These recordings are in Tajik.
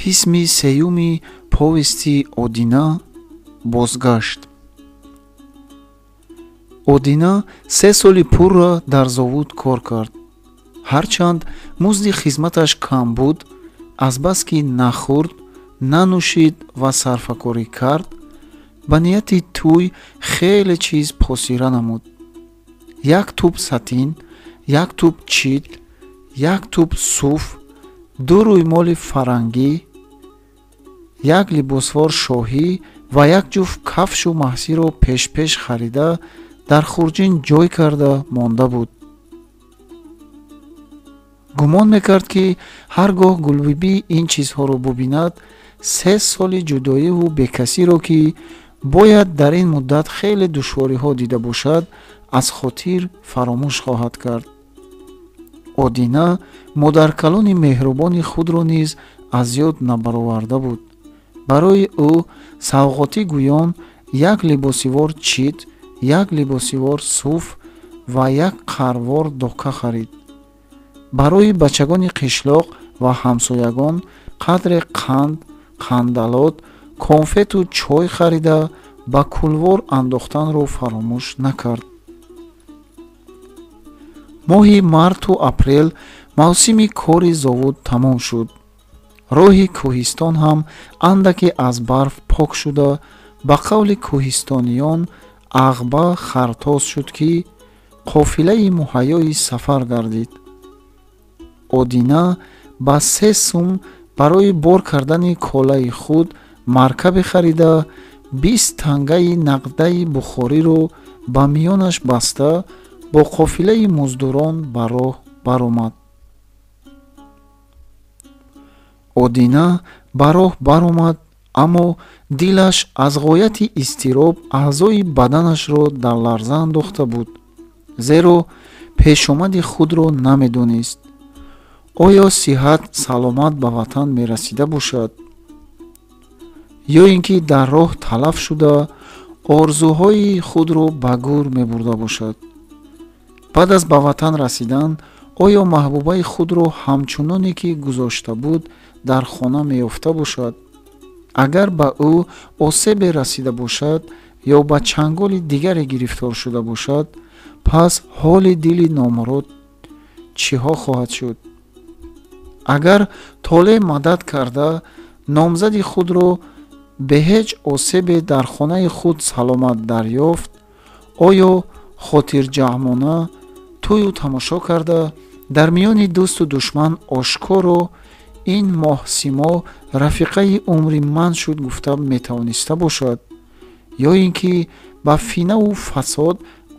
Қисми сеюми повести Одина бозгашт. Одина 3 соли пурра дар зовуд кор кард. Ҳарчанд музди хизматаш кам буд, азбаски нахӯрд, нанӯшид ва сарфакорӣ кард, ба нияти тӯй хеле чиз посира намуд. 1 туб сатин, 1 туб чит, 1 туб суф, 2 рӯймоли фарангӣ, 1 либосвор шоҳӣ ва 1 ҷуфт кафшу маҳсиро пешпеш харида дар хурҷин ҷой карда монда буд. Гумон мекард, ки ҳар гоҳ Гулбибӣ ин чизҳоро бубинад, 3 соли ҷудоиву бекасиро, ки бояд дар ин муддат хеле душвориҳо дида бошад, аз хотир фаромӯш хоҳад кард. Одина модаркалони меҳрубони худро низ аз ёд набароварда буд. Барои ӯ савғотӣ гӯён 1 либосивор чит, 1 либосивор суф ва 1 қарвор дока харид. Барои бачагони қишлоқ ва ҳамсоягон қадре қанд, қандалот, конфету чой харида ба кулвор андохтанро фаромӯш накард. Моҳи марту апрел мавсими кори зовуд тамом шуд. Роҳи кӯҳистон ҳам андаке аз барф пок шуда, ба қавли кӯҳистониён ағба хартоз шуд, ки қофилаи муҳайёи сафар гардид. Одина ба 3 сум барои бор кардани колаи худ маркабе харида, 20 тангаи нақдаи бухориро ба миёнаш баста бо қофилаи муздурон ба роҳ баромад. Одина ба роҳ баромад, аммо дилаш аз ғояти изтироб аъзои баданашро дар ларза андохта буд, зеро пешомади худро намедонист. Оё сиҳат саломат ба ватан мерасида бошад, ё ин ки дар роҳ талаф шуда орзуҳои худро ба гур мебурда бошад? Баъд аз ба ватан расидан, оё маҳбубаи худро ҳамчуноне ки гузошта буд дар хона меёфта бошад? Агар ба ӯ осебе расида бошад ё ба чанголи дигаре гирифтор шуда бошад, пас ҳоли дили номурод чиҳо хоҳад шуд? Агар толеъ мадад карда номзади худро бе ҳеҷ осебе дар хонаи худ саломат дарёфт, оё хотирҷамъона тӯю тамошо карда дар миёни дӯсту душман ошкоро ин моҳсимо рафиқаи умри ман шуд гуфта метавониста бошад, ё ин ки ба финаву фасод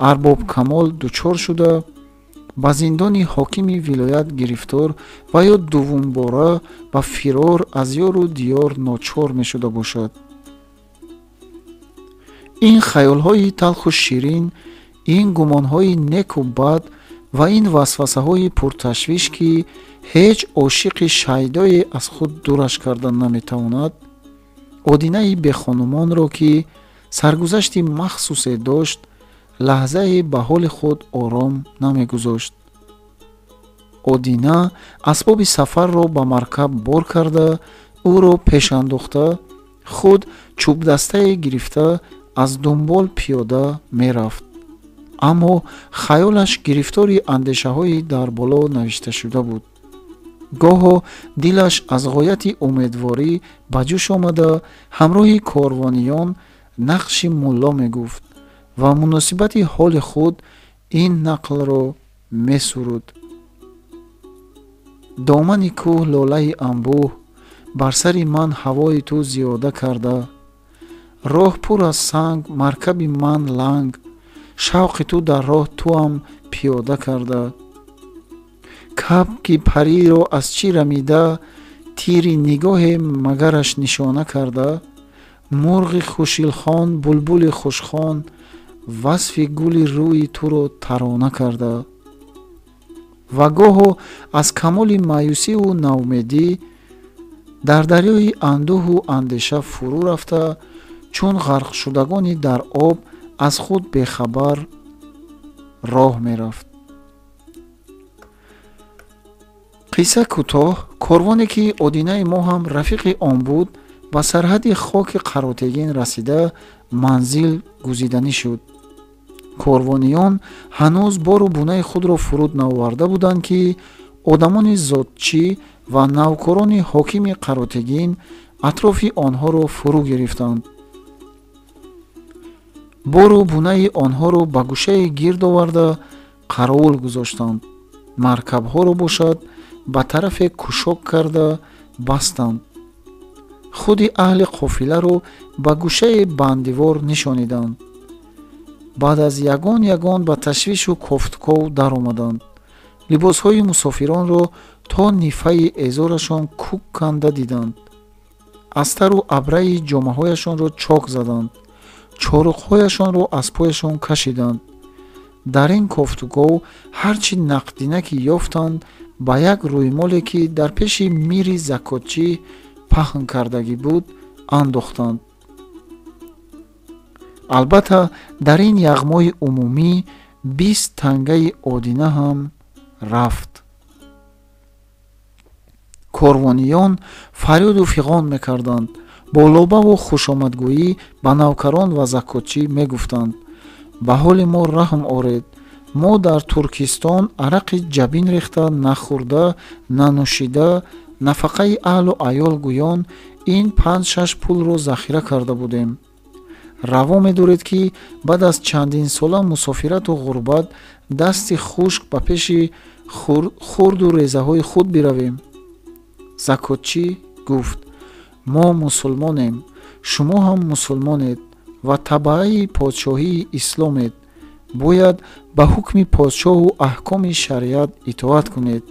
арбобкамол дучор шуда ба зиндони ҳокими вилоят гирифтор ва ё дуввумбора ба фирор аз ёру диёр ночор мешуда бошад? Ин хаёлҳои талху ширин, ин гумонҳои неку бад ва ин васвасаҳои пурташвиш, ки ҳеҷ ошиқи шайдое аз худ дураш карда наметавонад, Одинаи бехонумонро, ки саргузашти махсусе дошт, лаҳзае ба ҳоли худ ором намегузошт. Одина асбоби сафарро ба маркаб бор карда, ӯро пеш андохта, худ чӯбдастае гирифта аз дунбол пиёда мерафт. Аммо хаёлаш гирифтори андешаҳои дар боло навишташуда буд. Гоҳо дилаш аз ғояти умедворӣ ба ҷӯш омада, ҳамроҳи корвониён нақши мулло мегуфт ва муносибати ҳоли худ ин нақлро месуруд. Домани кӯҳ лолаи анбӯҳ, бар сари ман ҳавои ту зиёда карда, роҳ пур аз санг, маркаби ман ланг, шавқи ту дар роҳ туам пиёда карда. Кабки париро аз чӣ рамида, тири нигоҳе магараш нишона карда, мурғи хушилхон, булбули хушхон, васфи гули рӯи туро тарона карда. Ва гоҳо аз камоли маъюсиву наумедӣ дар дарёи андӯҳу андеша фурӯ рафта, чун ғарқшудагони дар об аз худ бехабар роҳ мерафт. Қисса кӯтоҳ, корвоне ки Одинаи мо ҳам рафиқи он буд, ба сарҳади хоки Қаротегин расида манзил гузиданӣ шуд. Корвониён ҳанӯз бору бунаи худро фуруд наоварда буданд, ки одамони зодчӣ ва навкорони ҳокими Қаротегин атрофи онҳоро фурӯ гирифтанд. Бору бунаи онҳоро ба гӯшае гирд оварда қаровул гузоштанд. Маркабҳоро бошад ба тарафе кушок карда бастанд. Худи аҳли қофиларо ба гӯшаи бандивор нишониданд. Баъд аз ягон ягон ба ташвишу кофтков даромаданд. Либосҳои мусофиронро то нифаи эзорашон кӯк канда диданд. Астару абраи ҷомаҳояшонро чок заданд. Чоруқҳояшонро аз пояшон кашиданд. Дар ин кофтуков ҳар чӣ нақдина ки ёфтанд, ба як рӯймоле ки дар пеши мири закотчӣ паҳн кардагӣ буд, андохтанд. Албатта, дар ин яғмои умумӣ 20 тангаи Одина ҳам рафт. Корвониён фарёду фиғон мекарданд. Бо лобаву хушомадгӯӣ ба навкарон ва закотчӣ мегуфтанд: ба ҳоли мо раҳм оред, мо дар Туркистон арақи ҷабин рехта, нахӯрда, нанӯшида, нафақаи аҳлу аёл гӯён ин 5-6 пулро захира карда будем. Раво медоред, ки баъд аз чандин сола мусофирату ғурбат дасти хушк ба пеши хурду резаҳои худ биравем. Закотчӣ гуфт: мо мусулмонем, шумо ҳам мусулмонед ва табаъаи подшоҳии исломед. Бояд ба ҳукми подшоҳу аҳкоми шариат итоат кунед.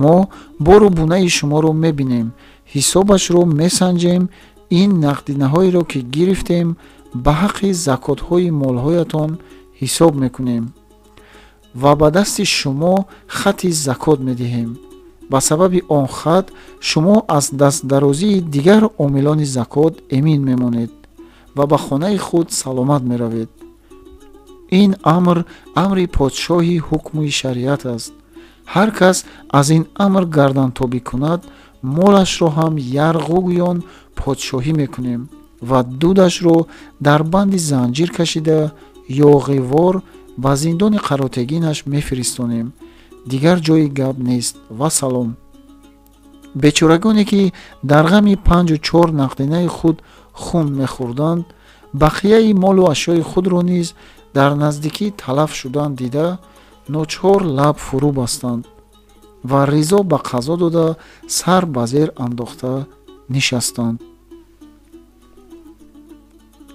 Мо бору бунаи шуморо мебинем, ҳисобашро месанҷем. Ин нақдинаҳоеро ки гирифтем, ба ҳаққи закотҳои молҳоятон ҳисоб мекунем ва ба дасти шумо хати закот медиҳем. Ба сабаби он хат шумо аз дастдарозии дигар омилони закот эмин мемонед ва ба хонаи худ саломат меравед. Ин амр амри подшоҳи ҳукми шариат аст. Ҳар кас аз ин амр гардантобӣ кунад, молашро ҳам ярғу гӯён подшоҳӣ мекунем ва дудашро дар банди занҷир кашида ёғивор ба зиндони Қаротегинаш мефиристонем. Дигар ҷои гап нест. Ва салом. Бечорагоне ки дар ғами 5-4 нақдинаи худ хун мехӯрданд, бақияи молу ашёи худро низ дар наздикӣ талаф шудан дида, ночор лаб фурӯ бастанд ва ризо ба қазо дода сар ба зер андохта нишастанд.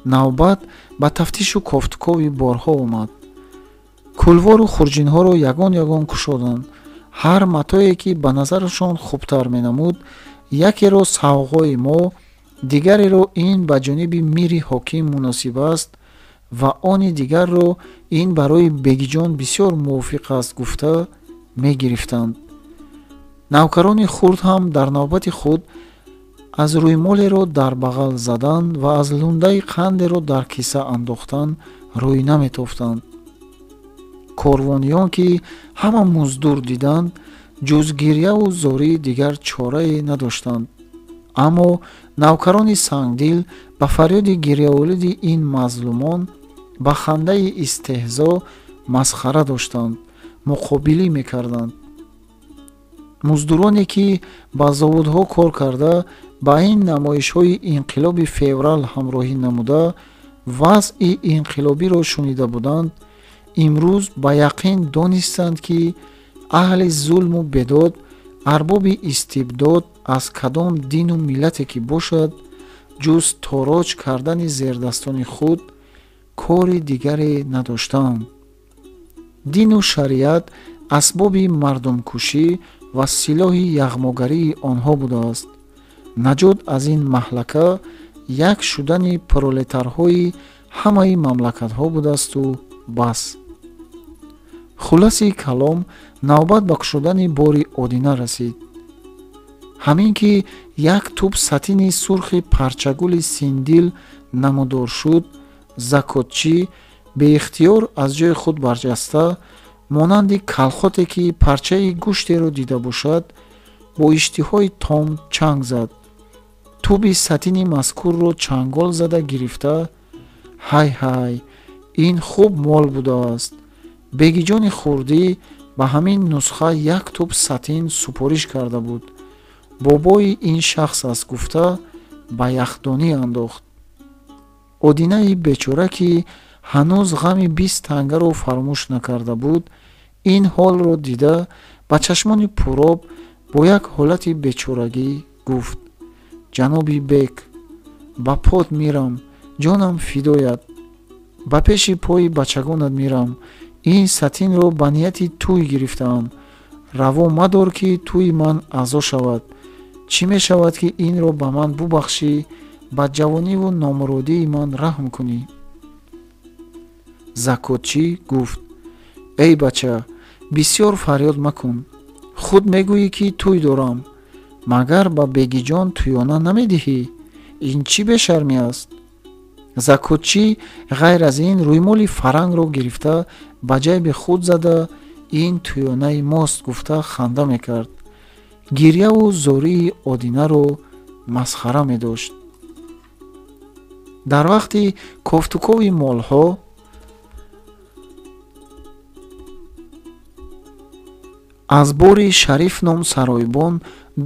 Навбат ба тафтишу кофтукови борҳо омад. Кулвору хурҷинҳоро ягон ягон кушоданд. Ҳар матое ки ба назарашон хубтар менамуд, якеро савғои мо, дигареро ин ба ҷониби мири ҳоким муносиб аст ва они дигарро ин барои бегиҷон бисёр мувофиқ аст гуфта мегирифтанд. Навкарони хурд ҳам дар навбати худ аз рӯймолеро дар бағал задан ва аз лундаи қандеро дар киса андохтан рӯй наметофтанд. Корвониён ки ҳама муздур диданд, ҷуз гирьяву зорӣ дигар чорае надоштанд. Аммо навкарони сангдил ба фарёди гирьяолуди ин мазлумон ба хандаи истеҳзо масхара доштанд, муқобилӣ мекарданд. Муздуроне ки ба заводҳо кор карда, ба ин намоишҳои инқилоби феврал ҳамроҳӣ намуда, вазъи инқилобиро шунида буданд, имрӯз ба яқин донистанд, ки аҳли зулму бедод, арбоби истибдод аз кадом дину миллате ки бошад, ҷуз тороҷ кардани зердастони худ кори дигаре надоштаанд. Дину шариат асбоби мардумкушӣ ва силоҳи яғмогарии онҳо будааст. Наҷот аз ин маҳлака як шудани пролетарҳои ҳамаи мамлакатҳо будаасту бас. Хулоси калом, навбат ба кушодани бори Одина расид. Ҳамин ки як тӯб сатини сурхи парчагули синдил намудор шуд, закотчӣ беихтиёр аз ҷои худ барҷаста монанди калхоте ки парчаи гӯштеро дида бошад, бо иштиҳои том чанг зад. Туби сатини мазкурро чангол зада гирифта: «Ҳай ҳай, ин хуб мол будааст. Бегиҷони хурдӣ ба ҳамин нусха як туб сатин супориш карда буд. Бобои ин шахс аст», гуфта ба яхдонӣ андохт. Одинаи бечора, ки ҳанӯз ғами 20 тангаро фаромӯш накарда буд, ин ҳолро дида ба чашмони пуроб бо як ҳолати бечорагӣ гуфт: «Ҷаноби бек, ба пот мирам, ҷонам фидояд, ба пеши пои бачагонат мирам. Ин сатинро ба нияти тӯй гирифтаам. Раво мадор, ки тӯи ман аъзо шавад. Чӣ мешавад, ки инро ба ман бубахшӣ, ба ҷавониву номуродии ман раҳм кунӣ?» Закотчӣ гуфт: «Эй бача, бисёр фарёд макун. Худ мегӯӣ, ки тӯй дорам. Магар ба бегиҷон тӯёна намедиҳӣ? Ин чӣ бешармӣ аст?» Закотчӣ ғайр аз ин рӯймоли фарангро гирифта ба ҷайби худ зада, «Ин тӯёнаи мост», гуфта ханда мекард. Гирьяву зории Одинаро масхара медошт. Дар вақти кофтукови молҳо аз бори Шариф ном саройбон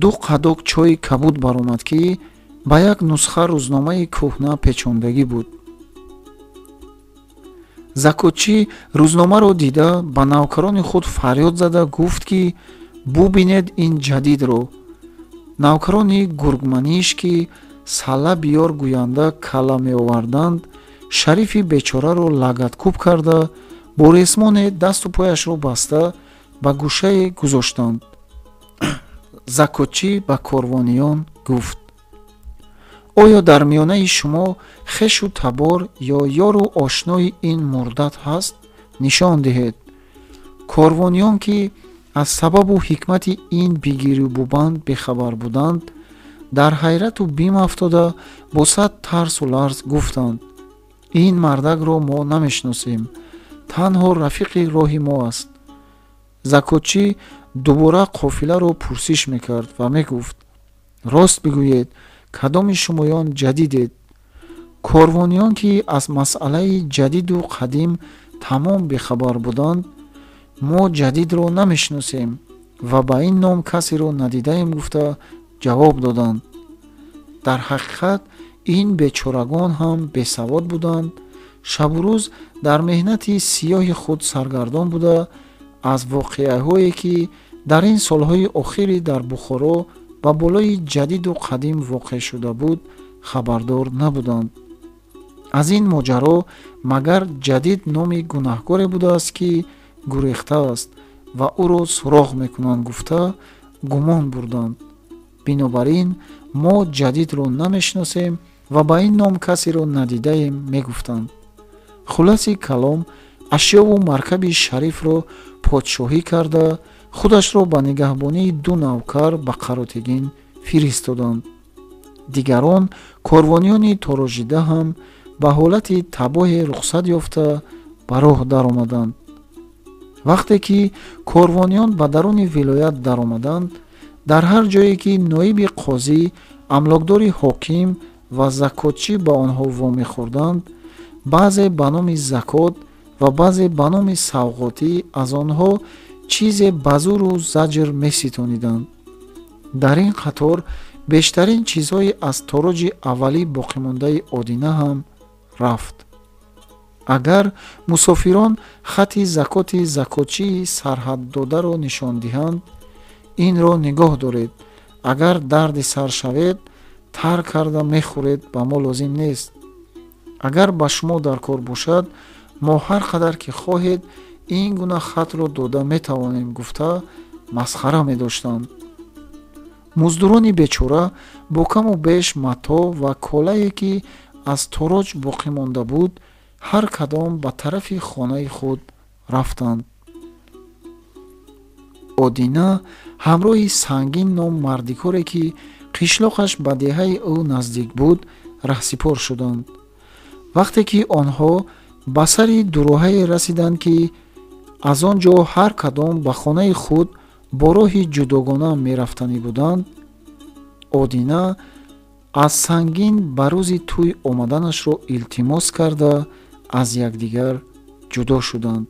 ду қадок чойи кабуд баромад, ки ба як нусха рӯзномаи кӯҳна печондагӣ буд. Закотчӣ рӯзномаро дида ба навкарони худ фарёд зада гуфт, ки бубинед ин ҷадидро. Навкарони гургманиш, ки салла биёр гӯянда калла меоварданд, Шарифи бечораро лагаткӯб карда, бо ресмоне дасту пояшро баста ба гӯшае гузоштанд. Закотчӣ ба корвониён гуфт: «Оё дар миёнаи шумо хешу табор ё ёру ошнои ин мурдат ҳаст? Нишон диҳед». Корвониён, ки аз сабабу ҳикмати ин бигирюбубанд бехабар буданд, дар ҳайрату бим афтода бо сад тарсу ларз гуфтанд: «Ин мардакро мо намешиносем, танҳо рафиқи роҳи мо аст». Закотчӣ дубора қофиларо пурсиш мекард ва мегуфт: «Рост бигӯед, кадоми шумоён ҷадидед?» Корвониён, ки аз масъалаи ҷадиду қадим тамом бехабар буданд, «Мо ҷадидро намешиносем ва ба ин ном касеро надидаем», гуфта ҷавоб доданд. Дар ҳақиқат ин бечорагон ҳам бесавод буданд, шабу рӯз дар меҳнати сиёҳи худ саргардон буда, аз воқеаҳое, ки дар ин солҳои охири дар Бухоро ба болои ҷадиду қадим воқеъ шуда буд, хабардор набуданд. Аз ин моҷаро магар ҷадид номи гунаҳкоре будааст, ки гурехтааст ва ӯро суроғ мекунанд, гуфта гумон бурданд. Бинобар ин мо ҷадидро намешиносем ва ба ин ном касеро надидаем, мегуфтанд. Хулоси калом, ашёву маркаби Шарифро подшоҳӣ карда, худашро ба нигаҳбонии ду навкар ба Қаротегин фиристоданд. Дигарон корвониёни торожида ҳам ба ҳолати табоҳе рухсат ёфта ба роҳ даромаданд. Вақте ки корвониён ба даруни вилоят даромаданд, дар ҳар ҷое ки ноиби қозӣ, амлокдори ҳоким ва закотчӣ ба онҳо вомехӯрданд, баъзе ба номи закот ва баъзе ба номи савғотӣ аз онҳо чизе ба зуру заҷр меситониданд. Дар ин қатор бештарин чизҳои аз тороҷи аввалӣ боқимондаи Одина ҳам рафт. Агар мусофирон хати закоти закотчии сарҳаддодаро нишон диҳанд, инро нигоҳ доред, агар дарди сар шавед, тар карда мехӯред, ба мо лозим нест. Агар ба шумо дар кор бошад, мо ҳар қадар ки хоҳед ин гуна хатро дода метавонем, гуфта масхара медоштанд. Муздурони бечора бо каму беш матоъ ва колае, ки аз тороҷ боқӣ монда буд, ҳар кадом ба тарафи хонаи худ рафтанд. Одина ҳамроҳи Сангин ном мардикоре, ки қишлоқаш ба деҳаи ӯ наздик буд, раҳсипор шуданд. Вақте ки онҳо ба сари дуроҳае расиданд, ки Аз он ҷо ҳар кадом ба хонаи худ бо роҳи ҷудогона мерафтанӣ буданд, Одина аз Сангин ба рӯзи тӯй омаданашро илтимос карда, аз якдигар ҷудо шуданд.